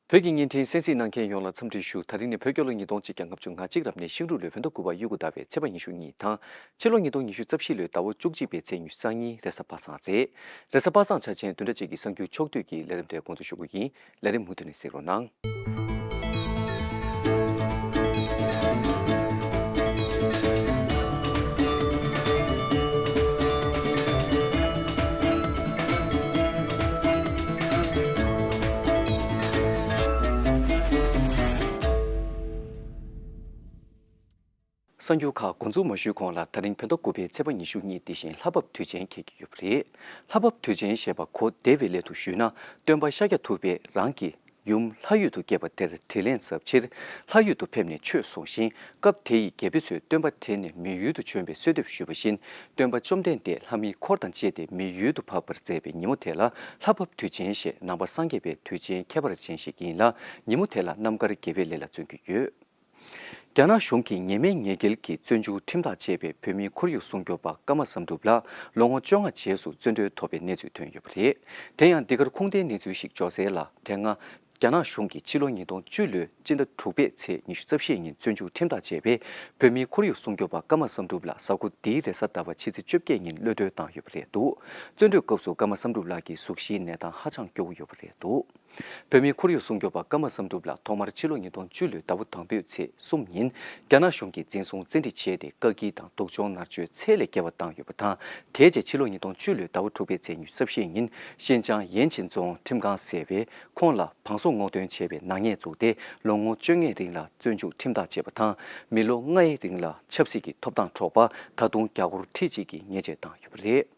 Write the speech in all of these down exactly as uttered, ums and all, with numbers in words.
བོད་ཀྱི་བརྙན་འཕྲིན་གསན་གཟིགས་གནང་མཁན་ཡོངས་ལ་འཚམས་འདྲི་ཞུ། ད་རིང་ནི་བོད་རྒྱལ་ལོ་ཉིས་སྟོང་གཅིག་བརྒྱ་ལྔ་བཅུ་ང་གཅིག་རབ་གནས་ཤིང་འབྲུག་ལོའི་བོད་ཟླ་དགུ་པ་དབྱར་དགུན་ཟླ་བའི་ཚེས་པ་ཉི་ཤུ་གཉིས་དང་། ཕྱི་ལོ་ཉིས་སྟོང་ཉི་ཤུ་རྩ་བཞི་ལོའི་ཟླ་བ་བཅུ་གཅིག་པའི་ཚེས་ཉི་ཤུ་རྩ་གཉིས་རེས་གཟའ་པ་སངས་རེད། རེས་གཟའ་པ་སངས་འཆར་ཅན་བདུན་ཕྲག་གཅིག་གི་གསར་འགྱུར་ཕྱོགས་བསྡུས་ཀྱི་ལས་རིམ་དེ་འགོ་འཛུགས་ཞུ་གི་ཡིན། ལས་རིམ་མུ་མཐུད་ནས་གཟིགས་རོགས་གནང་། གསར་འགྱུར་ཁག་འགོ་འཛུགས་མ་ཞུས་གོང་ལ། ད་རིང་བོད་ཟླ་དགུ་པའི་ཚེས་པ་ཉི་ཤུ་གཉིས། དེ་བཞིན་ལྷ་བབས་དུས་ཆེན་འཁེལ་གྱི་ཡོད་པ་རེད། ལྷ་བབས་དུས་ཆེན་ཞེས་པ་གོ་བདེ་བའི་སླད་དུ་ཞུས་ན། སྟོན་པ་ཤཱཀྱ་ཐུབ་པས་རང་གི་ཡུམ་ལྷ་ཡུལ་དུ་སྐྱེས་པ་དེར་དྲིན་ལན་གཟབ་ཕྱིར་ལྷ་ཡུལ་དུ་ཕེབས་ནས་ཆོས་གསུངས་ཤིང་། སྐབས་དེ་ཡི་རྒྱལ་པོ་ཚོས་སྟོན་པ་དྲན་ནས་མི་ཡུལ་དུ་བྱོན་པའི་གསོལ་འདེབས་ཞུས་པ་བཞིན། སྟོན་པ་བཅོམ་ལྡན་འདས་ལྷ་མིའི་འཁོར་དང་བཅས་ཏེ་མི་ཡུལ་དུ་བབས་པར་མཛད་པའི་ཉིན་མོ་དེ་ལ་ལྷ་བབས་དུས་ཆེན་ཞེས་ནང་པ་སངས་རྒྱས་པའི་དུས་ཆེན་ཁྱད་པར་ཅན་ཞིག་ཡིན་ལ། ཉིན་མོ་དེ་ལ་རྣམ་དཀར་དགེ་བའི་ལས་ལ་བརྩོན་གྱི་ཡོད། རྒྱ་ནག་གཞུང་གིས་ཉེས་མེད་ཉེས་འགེལ་གྱི་བཙོན་འཇུག་ཁྲིམས་ཐག་བཅད་པའི་བོད་མིའི་ཁོར་ཡུག་སྲུང་སྐྱོབ་པ་ཀརྨ་བསམ་གྲུབ་ལགས་ལོ་ངོ་བཅོ་ལྔ་རྗེས་སུ་བཙོན་གྲོལ་ཐོབ་པའི་གནས་ཚུལ་ཐོན་ཡོད་པ་རེད། དེ་ཡང་འདི་གར་ཁུངས་ལྡན་གནས་ཚུལ་ཞིག་འབྱོར་གསལ་ལ། དེ་སྔ་རྒྱ་ནག་གཞུང་གིས་ཕྱི་ལོ་ཉིས་སྟོང་བཅུ་ལོའི་སྤྱི་ཟླ་དྲུག་པའི་ཚེས་ཉི་ཤུ་རྩ་བཞི་ཉིན་བཙོན་འཇུག་ཁྲིམས་ཐག་བཅད་པའི་བོད་མིའི་ཁོར་ཡུག་སྲུང་སྐྱོབ་པ་ཀརྨ་བསམ་གྲུབ་ལགས་གཟའ་འཁོར་འདིའི་རེས་གཟའ་ཟླ་བ་ཕྱི་ཚེས་བཅོ་བརྒྱད་ཉིན་གློད་གྲོལ་བཏང་ཡོད་པ་རེད་འདུག་བཙོན་གྲོལ་སྐབས་སུ་ཀརྨ་བསམ་གྲུབ་ལགས་ཀྱི་གཟུགས་གཞིའི་གནས་སྟངས་ཧ་ཅང་སྐྱོ་བོ་ཡོད་པ་རེད་འདུག་བོད་མིའི་ཁོར་ཡུག་སྲུང་སྐྱོབ་པ་ཀརྨ་བསམ་གྲུབ་ལགས་ཐོག་མར་ཕྱི་ལོ་ཉིས་སྟོང་བཅུ་ལོའི་ཟླ་བ་དང་པོའི་ཚེས་གསུམ་ཉིན་རྒྱ་ནག་གཞུང་གིས་འཛིན་བཟུང་བཙན་ཁྲིད་བྱས་ཏེ་བཀག་སྐྱིལ་དང་སྡུག་སྦྱོང་མནར་གཅོད་ཚད་ལས་བརྒལ་བ་བཏང་ཡོད་པ་དང་། དེའི་རྗེས་ཕྱི་ལོ་ཉིས་སྟོང་བཅུ་ལོའི་ཟླ་བ་དྲུག་པའི་ཚེས་ཉི་ཤུ་རྩ་བཞི་ཉིན་ཤིན་ཅང་ཡན་ཆིན་རྫོང་ཁྲིམས་ཁང་ཟེར་བས་ཁོང་ལ་བང་སོ་སྔོག་འདོན་བྱས་པའི་ནག་ཉེས་བཙུགས་ཏེ་ལོ་ངོ་བཅོ་ལྔའི་རིང་ལ་བཙོན་འཇུག་ཁྲིམས་ཐག་བཅད་པ་དང་། མི་ལོ་ལྔའི་རིང་ལ་ཆབ་སྲིད་ཀྱི་ཐོབ་ཐང་འཕྲོག་པ། ད་དུང་རྒྱ་སྒོར་ཁྲི་གཅིག་གི་ཉེས་ཆད་བཏང་ཡོད་པ་རེད།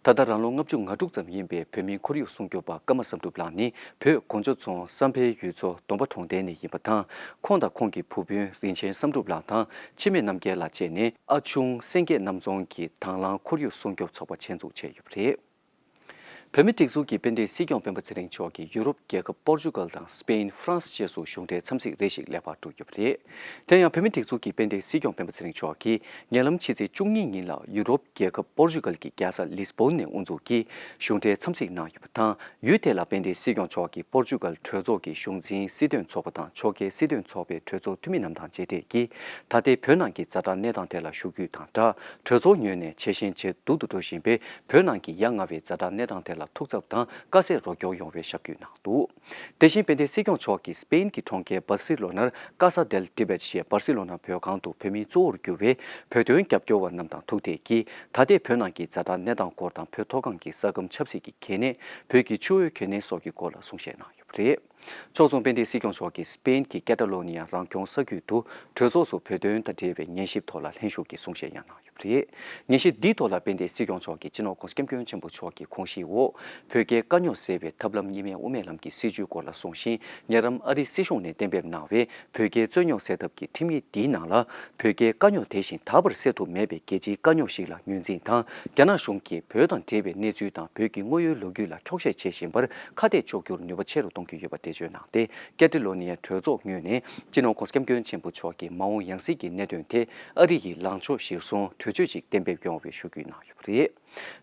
ད་ལྟ་རང་ལོ་ལྔ་བཅུ་ང་དྲུག་ཙམ་ཡིན་པའི་བོད་མིའི་ཁོར་ཡུག་སྲུང་སྐྱོབ་པ་ཀརྨ་བསམ་གྲུབ་ལགས་ནི་བོད་གོ་འཇོ་རྫོང་བསམ་འཕེལ་ཡུལ་ཚོ་སྡོམ་པ་གྲོང་རྡལ་ནས་ཡིན་པ་དང་། ཁོང་དང་ཁོང་གི་བུ་སྤུན་རིན་ཆེན་བསམ་གྲུབ་ལགས་དང་འཆི་མེད་རྣམ་རྒྱལ་ལགས་བཅས་ནི་ཨ་ཆུང་སེང་གེ་གནམ་རྫོང་གི་དང་བླངས་ཁོར་ཡུག་སྲུང་སྐྱོབ་ཚོགས་པ་ཆེད་འཛུགས་བྱས་ཡོད་པ་རེད། བོད་མིའི་སྒྲིག་འཛུགས་ཀྱི་དཔལ་ལྡན་སྲིད་སྐྱོང་སྤེན་པ་ཚེ་རིང་མཆོག་གིས་ཡུ་རོབ་རྒྱལ་ཁབ་པོར་ཅུ་གལ་དང་སྤེན། ཧྥ་རན་སི་བཅས་སུ་གཞུང་འབྲེལ་འཚམས་གཟིགས་རེ་ཞིག་ལེགས་པར་གྲུབ་ཡོད་པ་རེད། དེ་ཡང་བོད་མིའི་སྒྲིག་འཛུགས་ཀྱི་དཔལ་ལྡན་སྲིད་སྐྱོང་སྤེན་པ་ཚེ་རིང་མཆོག་གིས་ཉེ་ལམ་ཕྱི་ཚེས་བཅུ་གཉིས་ཉིན་ལ་ཡུ་རོབ་རྒྱལ་ཁབ་པོར་ཅུ་གལ་གྱི་རྒྱལ་ས་ལིས་བོན་ནས་དབུ་འཛུགས་ཀྱིས་གཞུང་འབྲེལ་འཚམས་གཟིགས་གནང་ཡོད་པ་དང་། ཡུལ་དེ་ལ་དཔལ་ལྡན་སྲིད་སྐྱོང་མཆོག་གིས་པོར་ཅུ་གལ་གྲོས་ཚོགས་ཀྱི་གཞུང་འཛིན་སྲིད་དོན་ཚོགས་པ་དང་ཕྱོགས་འགལ་སྲིད་དོན་ཚོགས་པའི་གྲོས་ཚོགས་འཐུས་མི་རྣམས་དང་མཇལ་འཕྲད་ཀྱིས། ད་ལྟའི་བོད་ནང་གི་ཛ་དྲག་གནས་སྟངས་ཐད་ལ་ཞུ་རྒྱུ་དང་སྦྲགས། གྲོས་ཚོགས་ངོས་ནས་ཇེ་ཞན་ཇེ་སྡུག་ཏུ་འགྲོ་བཞིན་པའི་བོད་ནང་གི་ཡ་ང་བའི་ཛ་དྲག་གནས་སྟངས་ཐད་ལ་ཐུགས་འཚབ་དང་དཀའ་སེལ་རོགས་སྐྱོར་ཡོང་བའི་ཞབས་སྐྱོན་གནང་འདུག་དེ་བཞིན་དཔལ་ལྡན་སྲིད་སྐྱོང་མཆོག་གིས་སྤེན་གྱི་གྲོང་ཁྱེར་སྦར་སི་ལོ་ནར་ཀ་ས་དེལ་ཏི་བེད་ཞེས་སྦར་སི་ལོ་ན་བོད་ཁང་དུ་བོད་མིའི་གཙོ་བོར་གྱུར་བའི་བོད་དོན་རྒྱབ་སྐྱོར་བ་རྣམས་དང་ཐུག་འཕྲད་ཀྱིས། ད་ལྟའི་བོད་ནང་གི་ཛ་དྲག་གནས་སྟངས་སྐོར་དང་། བོད་མཐོ་སྒང་གི་ས་ཁམས་ཆབ་སྲིད་ཀྱི་གལ་གནད། བོད་ཀྱི་ཆུ་བོའི་གལ་གནད་སོགས་ཀྱི་སྐོར་ལ་གསུང་བཤད་གནང་ཡོད་པ་རེད། ཕྱོགས་མཚུངས་དཔལ་ལྡན་སྲིད་སྐྱོང་མཆོག་གིས་སྤེན་གྱི་ཀེ་ཏ་ལོ་ནི་ཡ་རང་སྐྱོང་ས་ཁུལ་དུ་གྲོས་ཚོགས་སུ་བོད་དོན་དང་འབྲེལ་བའི་ཉན་ཞིབ་ཐོག་ལ་ལྷན་ཞུགས་ཀྱིས་གསུང་བཤད་ཡང་གནང་ཡོད་པ་རེད། ཉན་ཞིབ་འདིའི་ཐོག་ལ་དཔལ་ལྡན་སྲིད་སྐྱོང་མཆོག་གིས་སྤྱི་ནོར་༸གོང་ས་༸སྐྱབས་མགོན་ཆེན་པོ་མཆོག་གི་དགོངས་གཞིའི་འོག་བོད་རྒྱའི་དཀའ་རྙོག་སེལ་བའི་ཐབས་ལམ་གཉིས་སྨན་དབུ་མའི་ལམ་གྱི་སྲིད་བྱུས་སྐོར་ལ་གསུངས་ཤིང་། ཉེ་རབས་ཨ་རིའི་སྲིད་གཞུང་ནས་གཏན་འབེབས་གནང་བའི་བོད་རྒྱའི་རྩོད་རྙོག་སེལ་ཐབས་ཀྱི་ཁྲིམས་ཡིག་འདིའི་ནང་ལ། བོད་རྒྱའི་དཀའ་རྙོག་དེ་བཞིན་ད་བར་སེལ་ཐུབ་མེད་པའི་རྒྱལ་སྤྱིའི་དཀའ་རྙོག་ཞིག་ལ་ངོས་འཛིན་དང་། རྒྱ་ནག་གཞུང་གིས་བོད་དང་འབྲེལ་བའི་གནས་ཚུལ་དང་བོད་ཀྱི་དངོས་ཡོད་ལོ་རྒྱུས་ལ་འཁྱོག་བཤད་བྱེད་བཞིན་པར་ཁ་གཏད་གཅོག་རྒྱུར་ནུས་པ་ཆེ་རུ་གཏོང་རྒྱུ་ཡོད་པ་འགྲེལ་བརྗོད་གནང་སྟེ། ཀེ་ཏ་ལོ་ནི་ཡ་གྲོས་ཚོགས་ངོས་ནས་སྤྱི་ནོར་༸གོང་ས་༸སྐྱབས་མགོན་ཆེན་པོ་མཆོག་གི་མ་འོངས་ཡང་སྲིད་ཀྱི་གནད་དོན་ཐད་ཨ་རི་ཡི་ལངས་ཕྱོགས་གཞིར་བཟུང་གྲོས་ཆོད་ཅིག་གཏན་འབེབས་ཡོང་བའི་ཞུ་སྐུལ་གནང་ཡོད་པ་རེད།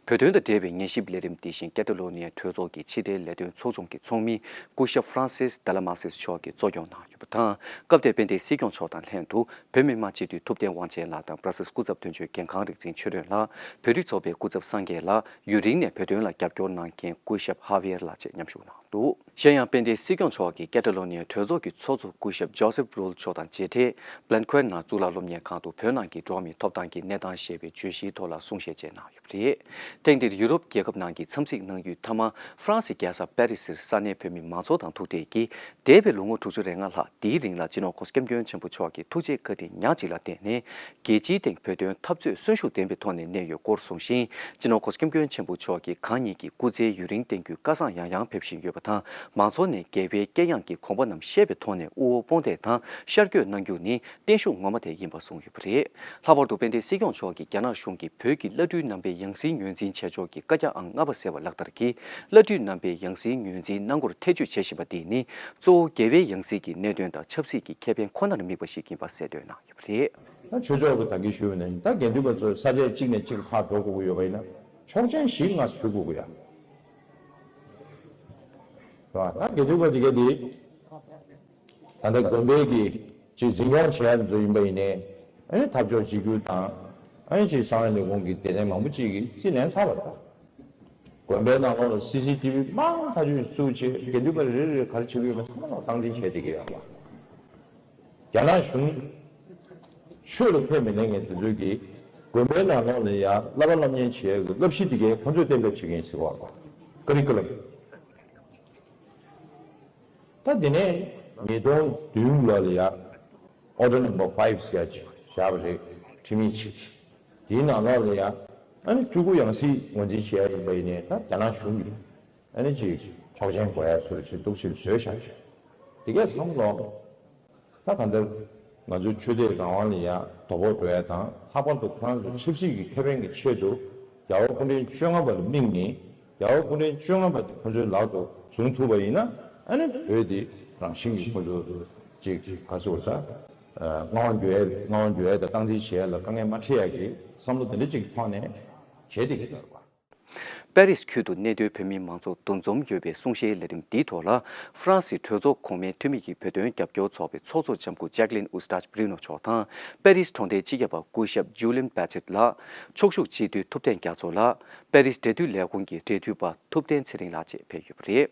བོད་དོན་དང་འབྲེལ་བའི་ཉན་ཞིབ་ལས་རིམ་འདི་བཞིན་ཀེ་ཏ་ལོ་ནི་ཡ་གྲོས་ཚོགས་ཀྱི་ཕྱི་འབྲེལ་ལས་དོན་ཚོགས་ཆུང་གི་ཚོགས་མི་སྐུ་ཞབས་ཧྥ་རན་སིས་ཏཱ་ལ་མ་སིས་མཆོག་གིས་གཙོ་སྐྱོང་གནང་ཡོད་པ་དང་། སྐབས་དེར་དཔལ་ལྡན་སྲིད་སྐྱོང་མཆོག་དང་ལྷན་དུ་བོད་མི་མང་སྤྱི་འཐུས་ཐུབ་བསྟན་དབང་ཆེན་ལགས་དང་། བྷ་ར་སིལ་སྐུ་ཚབ་དོན་གཅོད་རྒན་ཁང་རིག་འཛིན་ཆོས་སྒྲོན་ལགས། བོད་རིགས་ཚོགས་པའི་སྐུ་ཚབ་སངས་རྒྱས་ལགས། ཡུན་རིང་ནས་བོད་དོན་ལ་རྒྱབ་སྐྱོར་གནང་མཁན་སྐུ་ཞབས་ཧ་ཝེར་ལགས་བཅས་མཉམ་ཞུགས་གནང་འདུག་གཞན་ཡང་དཔལ་ལྡན་སྲིད་སྐྱོང་མཆོག་གིས་ཀེ་ཏ་ལོ་ནི་ཡ་གྲོས་ཚོགས་ཀྱི་ཚོགས་གཙོ་སྐུ་ཞབས་ཇོ་སེབ་རུལ་མཆོག་དང་མཇལ་འཕྲད། བྷ་ལན་ཁུ་ཨེར་ནང་གཙུག་ལག་སློབ་གཉེར་ཁང་དུ་བོད་ནང་གི་འགྲོ་བ་མིའི་ཐོབ་ཐང་གི་གནས་སྟངས་ཞེས་པའི་བརྗོད་གཞིའི་ཐོག་ལ་གསུང་བཤད་བཅས་གནང་ཡོད་པ་རེད། ཐེངས་འདིར་ཡུ་རོབ་རྒྱལ་ཁབ་ནང་གི་འཚམས་གཟིགས་གནང་རྒྱུའི་མཐའ་མ། ཧྥ་རན་སིའི་རྒྱལ་ས་པེ་རི་སིར་ས་གནས་བོད་མི་མང་ཚོགས་དང་ཐུག་འཕྲད་ཀྱིས། འདས་པའི་ལོ་ངོ་དྲུག་ཅུ་རེ་ལྔ་ལྷག་འདིའི་རིང་ལ་སྤྱི་ནོར་༸གོང་ས་༸སྐྱབས་མགོན་ཆེན་པོ་མཆོག་གི་ཐུགས་རྗེ་བཀའ་དྲིན་ཉག་གཅིག་ལ་བརྟེན་ནས། རྒྱལ་སྤྱིའི་སྟེང་བོད་དོན་འཐབ་རྩོད་གསོན་ཤུགས་ལྡན་པའི་ཐོག་ནས་གནས་ཡོད་སྐོར་གསུངས་ཤིང་། སྤྱི་ནོར་༸གོང་ས་༸སྐྱབས་མགོན་ཆེན་པོ་མཆོག་གིས་གང་ཉིད་ཀྱི་སྐུ་ཚེ་ཡུན་རིང་བརྟན་རྒྱུའི་བཀའ་བཟང་ཡང་ཡང་ཕེབས་བཞིན་ཡོད་པ་དང་། མང་ཚོགས་ནས་རྒྱལ་བའི་དཀྱེལ་ཡངས་ཀྱི་དགོངས་པ་རྣམས་བཞེས་པའི་ཐོག་ནས་དབུ་འོག་དཔུང་འདེགས་དང་ཤར་བསྐྱོད་གནང་རྒྱུ་ནི་བརྟན་བཞུགས་ངོ་མ་དེ་ཡིན་པ་གསུངས་ཡོད་པ་རེད། ལྷག་པར་དུ་དཔལ་ལྡན་སྲིད་སྐྱོང་མཆོག་གིས་རྒྱ་ནག་གཞུང་གིས་བོད་ཀྱི་བླ་སྤྲུལ་རྣམ་པའི་ཡང་སྲིད་ངོས་འཛིན་བྱེད་ཕྱོགས་ཀྱི་བཀའ་རྒྱ་ཨང་ལྔ་པ་ཟེར་བ་ལག་བསྟར་གྱིས། བླ་སྤྲུལ་རྣམ་པའི་ཡང་སྲིད་ངོས་འཛིན་གནང་སྒོར་ཐེ་བྱུས་བྱེད་བཞིན་པ་འདི་ནི་གཙོ་བོ་རྒྱལ་བའི་ཡང་སྲིད་ཀྱི་གནད་དོན་དང་ཆབ་སྲིད་ཀྱི་ཁེ་ཕན་ཁོ་ནར་དམིགས་པ་ཞིག་ཡིན་པ་གསལ་སྟོན་གནང་ཡོད་པ་རེད། ད་ཆོས་ཕྱོགས་ཀྱི་ད་གིན་ཞུས་པ་ནང་བཞིན། ད་དགེ་འདུན་པ་ཚོས་ས་ཆ་གཅིག་ནས་གཅིག་ལ་ཕར་འགྲོ་དགོས་ཀྱི་ཡོད་པ་ཡིན་ན། ཆོག་མཆན་ཞིག་ང་ཞུ་དགོས་ཀྱི་ཡ། རེད་བ། ད་དགེ་འདུན་པ་དེ་ག་དེ་ ད་ལྟ་དགོན་པའི་གི་ཅིག་འཛིན་སྐྱོང་བྱེད་ཡ་ཚོ་ཡིན་པ་ཡིན་ནའི་ཨ་ནི་འཐབ་ཕྱོགས་གཅིག་གྱུར་དང་ཨ་ནི་ཅིག་གསང་བའི་ལས་ཁུངས་ཀྱི་སྡེ་ཚན་མང་པོ་ཅིག་གིས་རྩིས་ལེན་ཚར་བ་དང་། དགོན་པའི་ནང་ལོགས་ལ་སི་སི་ཊི་བི་མང་ཐག་ཆོད་བཙུགས་བྱས་དགེ་འདུན་པ་རེ་རེ་ག་རེ་བྱེད་ཀྱི་ཡོད་པ་ཚང་མ་ལ་སྟངས་འཛིན་བྱས་བསྡད་ཀྱི་ཡོད་པ། རྒྱ་ནག་གཞུང་ཆོས་ལ་ཁས་མི་ལེན་མཁན་དེ་ཚོས་ཀྱིས་དགོན་པའི་ནང་ལོགས་ལ་ཡ་བསླབ་པ་སློབ་གཉེར་བྱེད་ཡ་གི་བསླབ་གཞི་དེ་གའི་ཁོང་ཚོས་གཏན་འབེབས་བྱེད་མཁན་ཟེར་བ་ཀ་རི་ཀུ་ལམ། ད་དེ་ནས་ཉིས་སྟོང་བདུན་ལོ་ལ་ཡ་Order Number Five ཟེར་ཡ་ཅིག་བཞག་པ་རེད། ཁྲིམས་ཡིག་ཅིག་དེའི་ནང་ལོགས་ལ་ཡ་ཨ་ནི་སྤྲུལ་སྐུ་ཡང་སྲིད་ངོས་འཛིན་བྱེད་ཡ་ཡིན་པ་ཡིན་ནའི་ད་རྒྱ་ནག་གཞུང་གིས་ཨ་ནི་ཅིག་ཆོག་མཆན་དགོས་ཡ་ཚུལ་ཅིག་འདུག་ཅིག་བཟོས་བཞག་ཅིག་དེ་གས་བསམ་བློ། ད་གང་ལྟར་ང་ཚོའི་ཆོས་དད་རང་དབང་ལ་ཡང་དོ་ཕོག་འགྲོ་ཡ་དང་ལྷག་པར་དུ་ཁོ་རང་ཚོ་ཆབ་སྲིད་ཀྱི་ཁེ་ཕན་གྱི་ཆེད་དུ་རྒྱལ་བ་སྐུ་ཕྲེང་བཅོ་ལྔ་པ་ལ་དམིགས་ནས་རྒྱལ་བ་སྐུ་ཕྲེང་བཅོ་ལྔ་པ་དེ་ཁོ་ཚོའི་ལག་ཏུ་བཟུང་ཐུབ་པ་ཡིན་ན་ཨ་ནི་བོད་དེ་རང་བཞིན་གྱིས་ཁོ་ཚོ་ཅིག་ག་ཚོད་ད་མངའ་དབང་བསྒྱུར་ཡ་མངའ་དབང་བསྒྱུར་ཡ་དང་སྟངས་འཛིན་བྱེད་ཡ་ལ་དཀའ་ངལ་མ་འཕྲད་ཡ་གི་བསམ་བློ་དེ་འདྲ་ཅིག་གི་ཐོག་ནས་བྱས་བསྡད་ཀྱི་ཡོད་རེད་པ། པེ་རིས་ཁུལ་དུ་གནས་སྡོད་བོད་མི་མང་ཚོགས་འདུ་འཛོམས་ཡོད་པའི་གསུང་བཤད་ལས་རིམ་འདིའི་ཐོག་ལ། ཧྥ་རན་སིའི་གྲོས་ཚོགས་གོང་མའི་འཐུས་མི་གི་བོད་དོན་རྒྱབ་སྐྱོར་ཚོགས་པའི་ཚོགས་གཙོ་ལྕམ་སྐུ་ཇེག་ལིན་ཨུ་སྟཱཇ་བྷི་རི་ནོ་མཆོག་དང་། པེ་རིས་གྲོང་སྡེའི་སྤྱི་ཁྱབ་པ་སྐུ་ཞབས་ཇུ་ལིན་བྷེ་ཆེད་ལགས། ཕྱོགས་བཞུགས་སྤྱི་འཐུས་ཐུབ་བསྟན་རྒྱ་མཚོ་ལགས། པེ་རིས་འབྲེལ་མཐུད་ལས་ཁུངས་ཀྱི་འབྲེལ་མཐུད་པ་ཐུབ་བསྟན་ཚེ་རིང་ལགས་བཅས་ཕེབས་ཡོད་པ་རེད།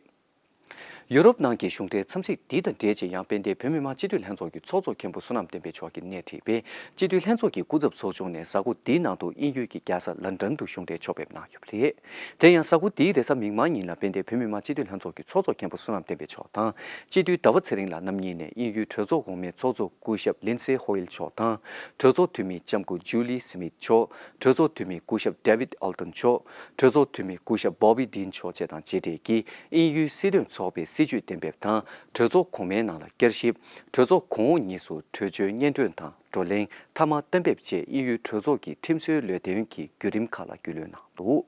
ཡུ་རོབ་ནང་གི་གཞུང་འབྲེལ་འཚམས་གཟིགས་འདི་དང་འབྲེལ་བྱས་ཡང་དཔལ་ལྡན་བོད་མི་མང་སྤྱི་འཐུས་ལྷན་ཚོགས་ཀྱི་ཚོགས་གཙོ་མཁན་པོ་བསོད་ནམས་བསྟན་འཕེལ་མཆོག་གིས་སྣེ་ཁྲིད་པའི་སྤྱི་འཐུས་ལྷན་ཚོགས་ཀྱི་སྐུ་ཚབ་ཚོགས་ཆུང་ནས་གཟའ་འཁོར་འདིའི་ནང་དུ་དབྱིན་ཡུལ་གྱི་རྒྱལ་ས་ལན་ཀྲན་དུ་གཞུང་འབྲེལ་ཕྱོགས་ཕེབས་གནང་ཡོད་པ་རེད། དེ་ཡང་གཟའ་འཁོར་འདིའི་རེས་གཟའ་མིག་དམར་ཉིན་ལ་དཔལ་ལྡན་བོད་མི་མང་སྤྱི་འཐུས་ལྷན་ཚོགས་ཀྱི་ཚོགས་གཙོ་མཁན་པོ་བསོད་ནམས་བསྟན་འཕེལ་མཆོག་དང་། སྤྱི་འཐུས་ཟླ་བ་ཚེ་རིང་ལགས་རྣམ་གཉིས་ནས་དབྱིན་ཡུལ་གྲོས་ཚོགས་འོག་མའི་ཚོགས་གཙོ་སྐུ་ཞབས་ལིན་སེ་ཧོ་ཡིལ་མཆོག་དང་། གྲོས་ཚོགས་འཐུས་མི་ལྕམ་སྐུ་ཇུ་ལི་སི་མིད་མཆོག་གྲོས་ཚོགས་འཐུས་མི་སྐུ་ཞབས་ཌེ་ཝིད་ཨལ་ཏོན་མཆོག་གྲོས་ཚོགས་འཐུས་མི་སྐུ་ཞབས་བོ་བི་ཌིན་མཆོག་བཅས་དང་མཇལ་འཕྲད་ཀྱིས་དབྱིན་ཡུལ་སྲིད་དོན་ཚོགས་པའི་སྲིད་བྱུས་གཏན་འབེབས་དང་། གྲོས་ཚོགས་གོང་མའི་ནང་ལ་བསྐྱར་ཞིབ། གྲོས་ཚོགས་གོང་འོག་གཉིས་སུ་གྲོས་ཆོད་སྙན་སྒྲོན་དང་བགྲོ་གླེང་མཐའ་མ་གཏན་འབེབས་བཅས་དབྱིན་ཡུལ་གྲོས་ཚོགས་ཀྱི་ཁྲིམས་སྲོལ་ལས་དོན་གྱི་བརྒྱུད་རིམ་ཁག་ལ་རྒྱུས་ལོན་གནང་འདུག་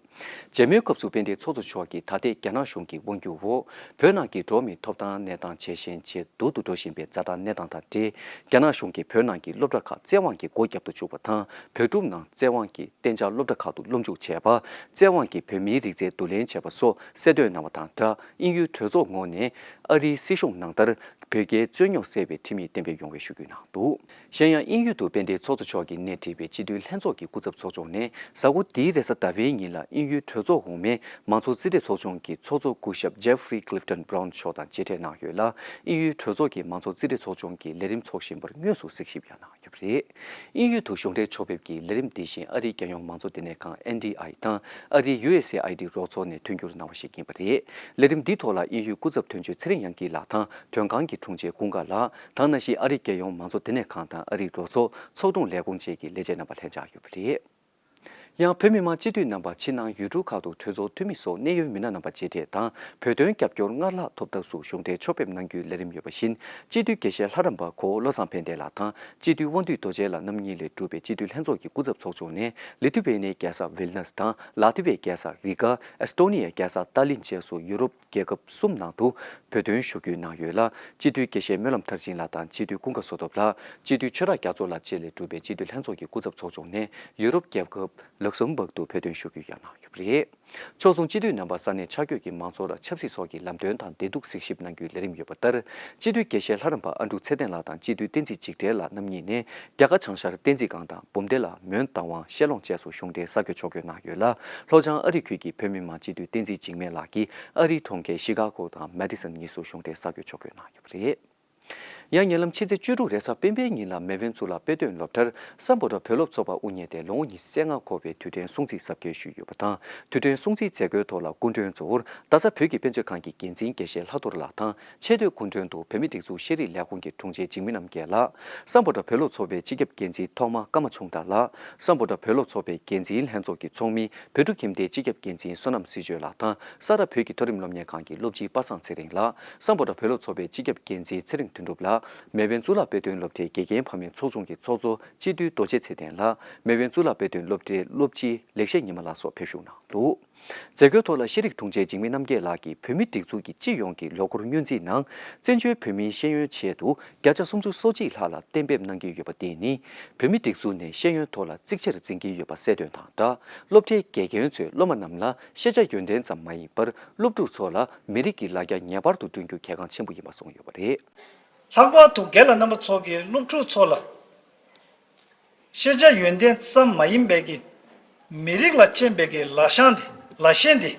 མཇལ་མོལ་སྐབས་སུ་དཔལ་ལྡན་ཚོགས་གཙོ་མཆོག་གིས་ད་ལྟའི་རྒྱ་ནག་གཞུང་གི་དབང་སྒྱུར་འོག་བོད་ནང་གི་འགྲོ་བ་མིའི་ཐོབ་ཐང་གནས་སྟངས་ཇེ་ཞན་ཇེ་སྡུག་ཏུ་འགྲོ་བཞིན་པའི་འཛའ་ཐང་གནས་སྟངས་དང་འབྲེལ། རྒྱ་ནག་གཞུང་གིས་བོད་ནང་གི་སློབ་གྲྭ་ཁག་བཙན་དབང་གིས་སྒོ་བརྒྱབ་ཏུ་བཅུག་པ་དང་། བོད་ཕྲུག་རྣམས་བཙན་དབང་གིས་གཏན་འཇགས་སློབ་གྲྭ་ཁག་ཏུ་སློབ་འཇུག་བྱས་པ། བཙན་དབང་གིས་བོད་མིའི་རིགས་རྫས་བསྡུ་ལེན་བྱས་པ་སོགས་གསལ་སྟོན་གནང་བ་དང་སྦྲགས། དབྱིན་ཡུལ་གྲོས་ཚོགས་ངོས་ནས་ཨ་རིའི་སྲིད་གཞུང་ནང་ལྟར་བོད་རྒྱའི་རྩོད་རྙོག་སེལ་བའི་ཁྲིམས་ཡིག་གཏན་འབེབས་ཡོང་བའི་ཞུ་སྐུལ་གནང་འདུག་གཞན་ཡང་དབྱིན་ཡུལ་དུ་དཔལ་ལྡན་ཚོགས་གཙོ་མཆོག་གིས་སྣེ་ཁྲིད་པའི་སྤྱི་འཐུས་ལྷན་ཚོགས་ཀྱི་སྐུ་ཚབ་ཚོགས་ཆུང་ནས་གཟའ་འཁོར་འདིའི་རེས་གཟའ་ཟླ་བའི་ཉིན་ལ་དབྱིན་ཡུལ་གྲོས་ཚོགས་འོག་མའི་མང་གཙོ་རྩིས་ཁྲའི་ཚོགས་ཆུང་གི་ཚོགས་གཙོ་སྐུ་ཞབས་ཇེ་ཧྥི་རི་ཀི་ལིབ་ཊོན་བྷ་རའུན་མཆོག་དང་མཇལ་འཕྲད་གནང་ཡོད་ལ། དབྱིན་ཡུལ་གྲོས་ཚོགས་ཀྱི་མང་གཙོ་རྩིས་ཁྲའི་ཚོགས་ཆུང་གིས་ལས་རིམ་འཚོགས་བཞིན་པར་དངོས་སུ་གཟིགས་ཞིབ་ཡང་གནང་ཡོད་པ་རེད། དབྱིན་ཡུལ་དུ་གཞུང་འབྲེལ་ཕྱོགས་ཕེབས་ཀྱིས་ལས་རིམ་འདི་བཞིན་ཨ་རིའི་རྒྱལ་ཡོངས་མང་གཙོ་བསྟི་གནས་ཁང་ཨེན་ཌི་ཨའི་དང་ཨ་རིའི་ཡུ་ཨེས་ཨེ་ཨའི་ཌི་རོགས་ཚོགས་ནས་མཐུན་འགྱུར་གནང་བ་ཞིག་ཡིན་པ་རེད། ལས་རིམ་འདིའི་ཐོག་ལ་དབྱིན་ཡུལ་སྐུ་ཚབ་དོན་གཅོད་ཚེ་རིང་དབྱངས་སྐྱིད་ལགས་དང་། དོན་ཁང་གི་དྲུང་ཆེ་ཀུན་དགའ་ལགས་དང་། ནང་བཞིན་ཨ་རིའི་རྒྱལ་ཡོངས་མང་གཙོ་བསྟི་གནས་ཁང་དང་ཨ་རིའི་རོགས་ཚོགས་ཚོགས་དྲུང་ལས་ཁུངས་བཅས་ཀྱི་ལས་བྱེད་རྣམ་པ་ལྷན་བཅར་ཡོད་པ་རེད། ཡང་བོད་མི་མང་སྤྱི་འཐུས་རྣམ་པ་ཕྱི་ནང་ཡུལ་གྲུ་ཁག་ཏུ་གྲོས་ཚོགས་འཐུས་མི་སོགས་གནད་ཡོད་མི་སྣ་རྣམ་པ་མཇལ་འཕྲད་དང་། བོད་དོན་རྒྱབ་སྐྱོར་སྔར་ལྷག་ཐོབ་ཐབས་སུ་གཞུང་འབྲེལ་ཕྱོགས་ཕེབས་གནང་རྒྱུའི་ལས་རིམ་ཡོད་པ་བཞིན། སྤྱི་འཐུས་དགེ་བཤེས་ལྷ་རམས་པ་གོ་བོ་བློ་བཟང་ཕན་བདེ་ལགས་དང་། སྤྱི་འཐུས་དབང་འདུས་རྡོ་རྗེ་ལགས་རྣམ་གཉིས་ལས་གྲུབ་པའི་སྤྱི་འཐུས་ལྷན་ཚོགས་ཀྱི་སྐུ་ཚབ་ཚོགས་ཆུང་ནས་ལི་ཐུ་ཝེ་ནིའི་རྒྱལ་ས་ཝིལ་ནས་དང་། ལ་ཐི་ཝའི་རྒྱལ་ས་རི་ག་ཨེས་ཏོ་ནི་ཡའི་རྒྱལ་ས་ཏཱ་ལིན་བཅས་སུ་ཡུ་རོབ་རྒྱལ་ཁབ་གསུམ་ནང་དུ་བོད་དོན་ཞུ་སྐུལ་གནང་ཡོད་ལ། སྤྱི་འཐུས་དགེ་བཤེས་སྨོན་ལམ་མཐར་ཕྱིན་ལགས་དང་སྤྱི་འཐུས་ཀུན་དགའ་བསོད་སྟོབས་ལགས། སྤྱི་འཐུས་ཆོས་གྲགས་རྒྱ་མཚོ་ལགས་བཅས་ལས་གྲུབ་པའི་སྤྱི་འཐུས་ལྷན་ཚོགས་ཀྱི་སྐུ་ཚབ་ཚོགས་ཆུང་ནས་ཡུ་རོབ་རྒྱལ་ཁབ་ལག་སམ་བྷག་ཏུ་བོད་དོན་ཞུ་སྐུལ་ཡང་གནང་ཡོད་པ་རེད། ཕྱོགས་མཚུངས་སྤྱི་འཐུས་རྣམ་པ་ས་གནས་ཆ་བགོས་ཀྱི་མང་ཚོགས་ལ་ཆབ་སྲིད་སོགས་ཀྱི་ལམ་སྟོན་དང་བདེ་སྡུག་གཟིགས་ཞིབ་གནང་རྒྱུའི་ལས་རིམ་ཡོད་པ་ལྟར། སྤྱི་འཐུས་དགེ་བཤེས་ལྷ་རམས་པ་ཨ་འབྲུག་ཚེ་བརྟན་ལགས་དང་སྤྱི་འཐུས་བསྟན་འཛིན་འཇིགས་བྲལ་ལགས་རྣམ་གཉིས་ནས་རྒྱ་གར་བྱང་ཤར་བསྟན་འཛིན་སྒང་དང་འབུམ་སྡེ་ལ་མོན་རྟ་དབང་ཤེལ་ལོང་བཅས་སུ་གཞུང་འབྲེལ་གསར་འགོད་ཕྱོགས་བསྐྱོད་གནང་ཡོད་ལ། ལྷོ་བྱང་ཨ་རི་ཁུལ་གྱི་བོད་མི་མང་སྤྱི་འཐུས་བསྟན་འཛིན་འཇིགས་མེད་ལགས་ཀྱིས་ཨ་རིའི་གྲོང་ཁྱེར་ཤི་ཀ་གོ་དང་མེ་ཏི་སོན་གཉིས་སུ་གཞུང་འབྲེལ་གསར་འགོད་ཕྱོགས་བསྐྱོད་གནང་ཡོད་པ་རེད། ཡང་ཉེ་ལམ་ཕྱི་ཚེས་བཅུ་དྲུག་རེས་གཟའ་སྤེན་པའི་ཉིན་ལ་མེ་ཝན་གཙུག་ལག་དཔེ་སྟོན་སློབ་གྲྭར་སམ་བྷོ་ཊ་བོད་སློབ་ཚོགས་པ་དབུ་བརྙེས་ཏེ་ལོ་ངོ་ཉི་ཤུ་རྩ་ལྔ་འཁོར་བའི་དུས་དྲན་སྲུང་བརྩི་གཟབ་རྒྱས་ཞུས་ཡོད་པ་དང་། དུས་དྲན་སྲུང་བརྩིའི་མཛད་སྒོའི་ཐོག་ལ་སྐུ་མགྲོན་གཙོ་བོར་རྡ་ས་བོད་ཀྱི་དཔེ་མཛོད་ཁང་གི་འགན་འཛིན་དགེ་བཤེས་ལྷག་རྡོར་ལགས་དང་། ཆེས་མཐོའི་སྐུ་མགྲོན་དུ་བོད་མིའི་སྒྲིག་འཛུགས་ཤེས་རིག་ལས་ཁུངས་ཀྱི་དྲུང་ཆེ་འཇིགས་མེད་རྣམ་རྒྱལ་ལགས། སམ་བྷོ་ཊ་བོད་སློབ་ཚོགས་པའི་སྤྱི་ཁྱབ་འགན་འཛིན་ཐོག་མ་ཀརྨ་ཆུང་བདག་ལགས། སམ་བྷོ་ཊ་བོད་སློབ་ཚོགས་པའི་འགན་འཛིན་ལྷན་ཚོགས་ཀྱི་ཚོགས་མི་བོད་ཕྲུག་ཁྱིམ་སྡེའི་སྤྱི་ཁྱབ་འགན་འཛིན་བསོད་ནམས་སྲིད་གཅོད་ལགས་དང་། ས་རཱ་བོད་ཀྱི་མཐོ་རིམ་སློབ་གཉེར་ཁང་གི་སློབ་སྤྱི་པ་སངས་ཚེ་རིང་ལགས། སམ་བྷོ་ཊ་བོད་སློབ་ཚོགས་པའི་སྤྱི་ཁྱབ་འགན་འཛིན་ཚེ་རིང་དོན་གྲུབ་ལགས། མེ་ཝན་གཙུག་ལག་དཔེ་སྟོན་སློབ་གྲྭའི་དགེ་རྒན་ཕ་མའི་ཚོགས་ཆུང་གི་ཚོགས་གཙོ་སྤྱི་འཐུས་རྡོ་རྗེ་ཚེ་བརྟན་ལགས། མེ་ཝན་གཙུག་ལག་དཔེ་སྟོན་སློབ་གྲྭའི་སློབ་སྤྱི་ལེགས་བཤད་ཉི་མ་ལགས་སོགས་ཕེབས་ཞུགས་གནང་འདུག་མཛད་སྒོའི་ཐོག་ལ་ཤེས་རིག་དྲུང་ཆེ་འཇིགས་མེད་རྣམ་རྒྱལ་ལགས་ཀྱིས་བོད་མིའི་སྒྲིག་འཛུགས་ཀྱི་སྤྱི་ཡོངས་ཀྱི་ལོ་འཁོར་སྙུང་རྩིས་ནང་། བཙན་བྱོལ་བོད་མིའི་ཤེས་ཡོན་ཆེད་དུ་བརྒྱ་ཆ་སུམ་ཅུ་སོ་གཅིག་ལྷག་ལ་གཏན་འབེབས་གནང་གི་ཡོད་པ་དེ་ནི། བོད་མིའི་སྒྲིག་འཛུགས་ནས་ཤེས་ཡོན་ཐོག་ལ་གཙིགས་ཆེར་འཛིན་གྱི་ཡོད་པ་གསལ་སྟོན་དང་སྦྲགས། སློབ་གྲྭའི་དགེ་རྒན་ཚོས་སློབ་མ་རྣམས་ལ་ཤེས་བྱ་ཡོན་ཏན་ཙམ་མ་ཡིན་པར། སློབ་ཕྲུག་ཚོ་ལ་མི་རིགས་ཀྱི་ལ་རྒྱ་ངེས་པར་དུ་བསྐྲུན་རྒྱུ་གལ་འགངས་ཆེན་པོ་ཡིན་པ་གསུངས་ཡོད་པ་རེད། ལྷག་པར་དུ་རྒན་ལགས་རྣམ་པ་ཚོ་གིས་སློབ་ཕྲུག་ཚོ་ལ། ཤེས་བྱ་ཡོན་ཏན་ཙམ་མ་ཡིན་པའི་གི་མི་རིགས་ལ་གཅེས་པའི་གི་ལག་ཤེས་དེ་ལག་ཤེས་དེ་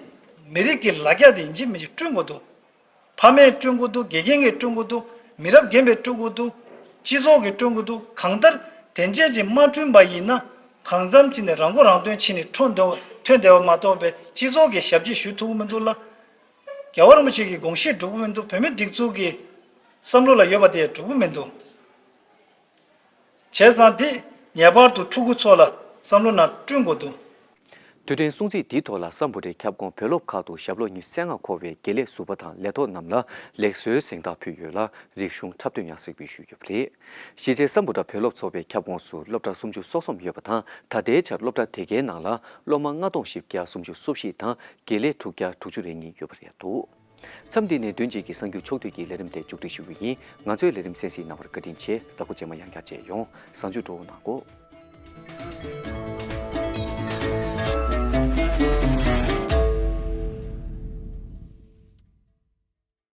མི་རིགས་ཀྱི་ལ་རྒྱ་དེ་ཡིན་གཅིག་མིན་གཅིག་བསྐྲུན་དགོས་འདུག་ཕ་མས་བསྐྲུན་དགོས་འདུག་དགེ་རྒན་གྱིས་བསྐྲུན་དགོས་འདུག་མི་རབས་རྒན་པས་བསྐྲུན་དགོས་འདུག་སྤྱི་ཚོགས་ཀྱིས་བསྐྲུན་དགོས་འདུག་གང་ལྟར་དེ་འདྲས་ཅིག་མ་བསྐྲུན་པ་ཡིན་ན་གང་འཚམ་ཅིག་ནས་རང་མགོ་རང་ཐོན་བྱས་ནས་ཐོན་བསྡད་པ་མ་གཏོགས་པའི་སྤྱི་ཚོགས་ཀྱི་ཞབས་ཕྱི་ཞུ་ཐུབ་ཀྱི་མི་འདུག་ལ། རྒྱལ་བ་རིན་པོ་ཆེ་གི་དགོངས་གཞི་འགྲུབ་ཀྱི་མི་འདུག་བོད་མིའི་སྒྲིག་འཛུགས་ཀྱི་བསམ་བློ་ལ་ཡོད་པ་དེ་འགྲུབ་ཀྱི་མི་འདུག་བྱས་ཙང་འདི་ངེས་པར་དུ་ཕྲུ་གུ་ཚོ་ལ་བསམ་བློ་ནང་བསྐྲུན་དགོས་འདུག་དུས་དྲན་སྲུང་བརྩི་འདིའི་ཐོག་ལ་སམ་བྷོ་ཊའི་ཁྱབ་ཁོངས་བོད་སློབ་ཁག་ཏུ་ཞབས་ལོ་ཉི་ཤུ་རྩ་ལྔ་འཁོར་བའི་དགེ་ལས་ཟུར་པ་དང་ལས་ཐོག་རྣམས་ལ་ལེགས་གསོའི་གཟེངས་རྟགས་ཕུལ་ཡོད་ལ་རིག་གཞུང་འཁྲབ་སྟོན་ཡང་གཟིགས་འབུལ་ཞུས་ཡོད་པ་རེད། གཞི་རྩའི་སམ་བྷོ་ཊ་བོད་སློབ་ཚོགས་པའི་ཁྱབ་ཁོངས་སུ་སློབ་གྲྭ་སུམ་ཅུ་སོ་གསུམ་ཡོད་པ་དང་ད་ལྟའི་ཆར་སློབ་གྲྭ་དེ་གའི་ནང་ལ་སློབ་མ་ལྔ་སྟོང་བཞི་བརྒྱ་སུམ་ཅུ་སོ་བཞི་དང་དགེ་ལས་དྲུག་བརྒྱ་དྲུག་ཅུ་རེ་གཉིས་ཡོད་པ་རེད་འདུག་མཚམས་འདི་ནས་བདུན་གཅིག་གི་གསར་འགྱུར་ཕྱོགས་བསྡུས་ཀྱི་ལས་རིམ་དེ་མཇུག་སྒྲིལ་ཞུ་གི་ཡིན། ང་ཚོའི་ལས་རིམ་གསན་གཟིགས་གནང་བར་བཀའ་དྲིན་ཆེ། གཟའ་འཁོར་རྗེས་མ་ཡང་བསྐྱར་མཇལ་ཡོང་། བཟང་སྤྱོད་སྤྲོ་བོ་གནང་གོ།